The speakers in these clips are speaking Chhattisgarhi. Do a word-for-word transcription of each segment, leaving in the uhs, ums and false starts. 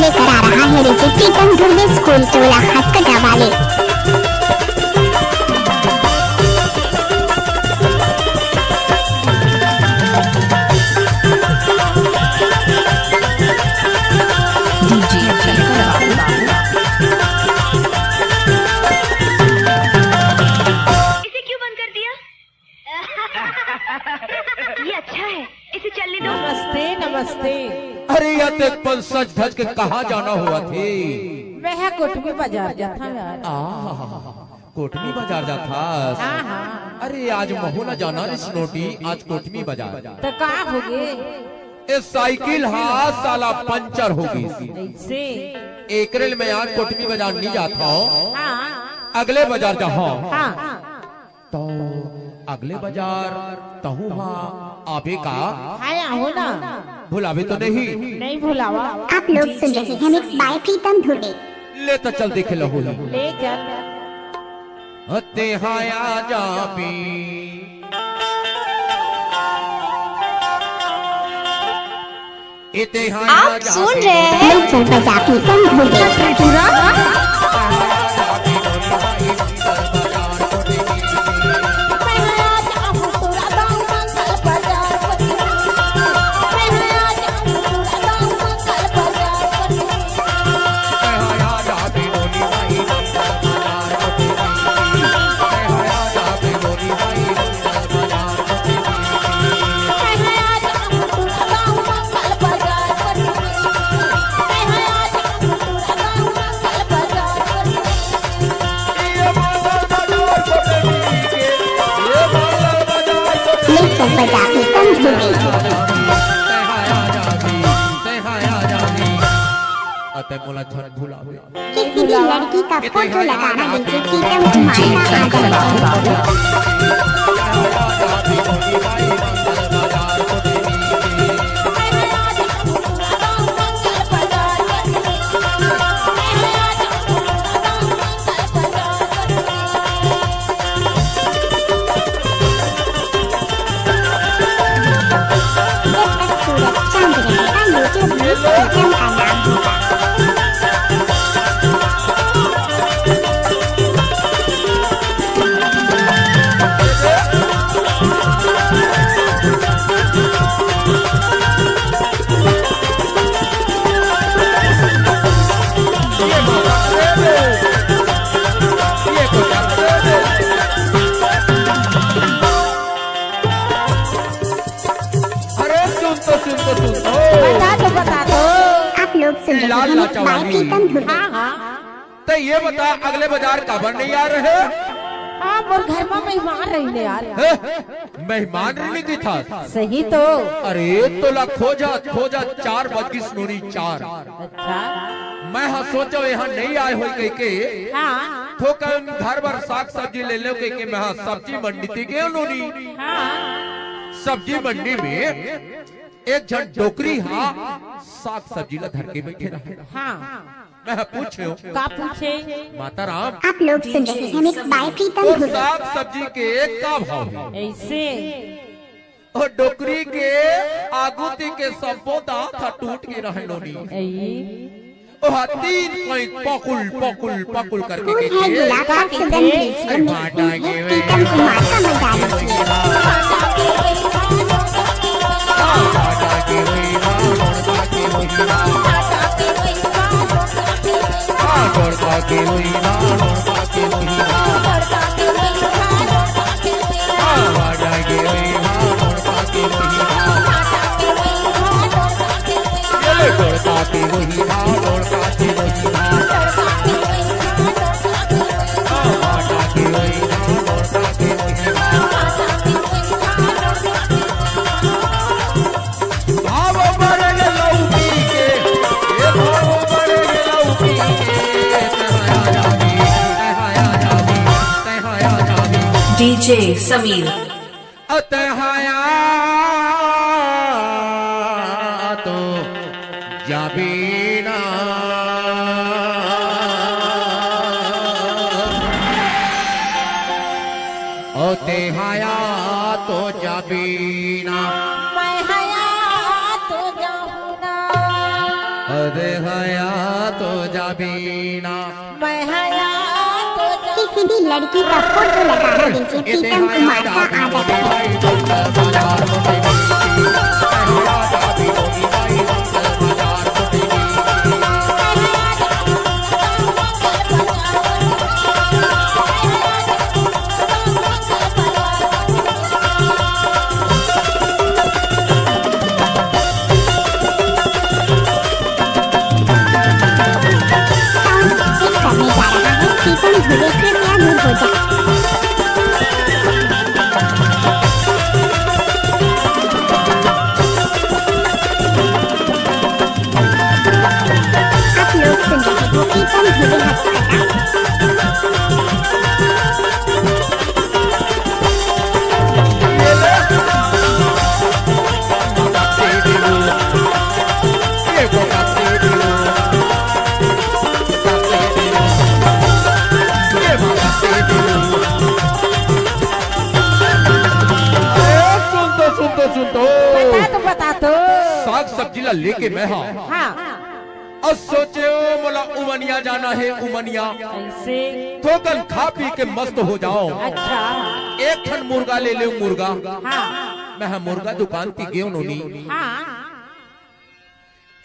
लेकर आ रहा है डीजे प्रीतम धुर्वे, स्कूल टोला खटकटा वाले। डीजे शंकर बाबू। इसे क्यों बंद कर दिया? ये अच्छा है, इसे चलने दो। नमस्ते, नमस्ते। अरे, या तो एक पल सज धज के कहाँ जाना हुआ थे? मैं हा कोटमी बाजार जाथा यार। आ, कोटमी बाजार जाथा। हाँ, हाँ। अरे, आज महू ला जाना रे स्नोटी, आज कोटमी बाजार। तो का हो गे? ए साइकिल हा साला पंचर हो गिस। ऐसे? एकरे ले मैं आज कोटमी बाजार नहीं जाथा। हाँ। अगले बाजार जाहा। हाँ। तो अगले बाजार तहूँ हा आबे का? हाँ, आहो ना। भुलाबे तो नहीं? नहीं भुलावा। आप लोग सुन रहे हैं मिक्स बाय प्रीतम धुर्वे। ले तो चल देखे लहू ही। ले चल। तेहा आ जाबी। आप सुन रहे हैं mix by Pritam Dhurve. Mix by Pritam Dhurve. अते मोला झन भुलावे। किसी भी लड़की का फोटो लगाना डीजे प्रीतम कुमार का आदत है। जब तक सूरज चांद रहेगा, YouTube में प्रीतम का नाम होगा। अरे सुन तो, सुन तो, सुन तो। बता तो, बता तो। आप लोग सुन रहे हैं मिक्स बाय प्रीतम धुर्वे। हाँ, हाँ। तो ये बता, अगले बाजार काबर नहीं आ रहे? हाँ, मोर घर में मेहमान रहिन यार। हैं? मेहमान रहिन दिखत। सही तो। अरे, तोला खोजत, खोजत चार बज गिस नोनी, चार। अच्छा। मैं हा सोचो यहाँ नहीं आए होई कहिके। हाँ। थोकन घर बर साग सब्जी ले लेव कहिके मैं हा सब्जी मंडी ते गेव नोनी। हाँ। सब्जी मंडी में एक झन डोकरी हा साग सब्जी ला धर के बैठे रहे। हाँ। मैं पूछे हूँ। का पूछे? माता राम। आप लोग सुन रहे हैं मिक्स बाय प्रीतम वो धुर्वे। साग सब्जी के का भाव है? ऐसे। ओ डोकरी के आगू ती के सब्बो दांत ह टूट गे रहय नोनी। ऐ। ओ हा तीन कई पकुल, पकुल, पकुल करके फूल के है के गुलाब का सुगंध लीजिए, मिक्सिंग है प्रीतम कुमार का, मजा लीजिए। डीजे समीर। अतहाया तो जाबे ना। ओ तेहाया तो जाबे ना। मैं हया तो जाहूं ना। अरे हया तो जाबी ना। मैं हया तो जा- किसी भी लड़की का फोटो लगाना नीचे प्रीतम कुमार का आदत है। साउंड चेक करने जा रहा है, प्रीतम धुर्वे कृपया दूर हो जा। आप लोग सुन रहे हो प्रीतम धुर्वे हथकटा। सुन तो, सुन तो, सुन तो। बता तो, बता तो। साग सब्जी ला लेके मैं हा। हाँ। अउ सोचे हो मोला उमनिया जाना हे, उमनिया। कैसे? थोकन खा पी के मस्त हो जाओ। अच्छा। एक ठन मुर्गा ले ले, मुर्गा। हाँ। मैं हा मुर्गा दुकान ती गेव नोनी। हाँ।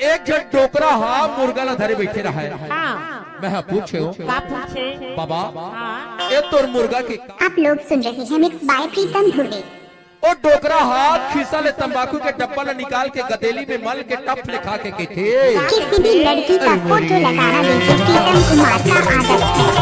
एक झन डोकरा हा मुर्गा ला धरे बैठे रहा है। हाँ। मैं हा पूछे हो। का पूछे? बाबा, हाँ। ए तोर मुर्गा के आप लोग सुन रहे हैं मिक्स बाय प्रीतम धुर्वे। ओ डोकरा हा खिसा ले तंबाकू के डब्बा ला निकाल के गदेली में मल के टप ले खा के कथे। किसी भी लड़की का फोटो लगाना नीचे प्रीतम कुमार का आदत है।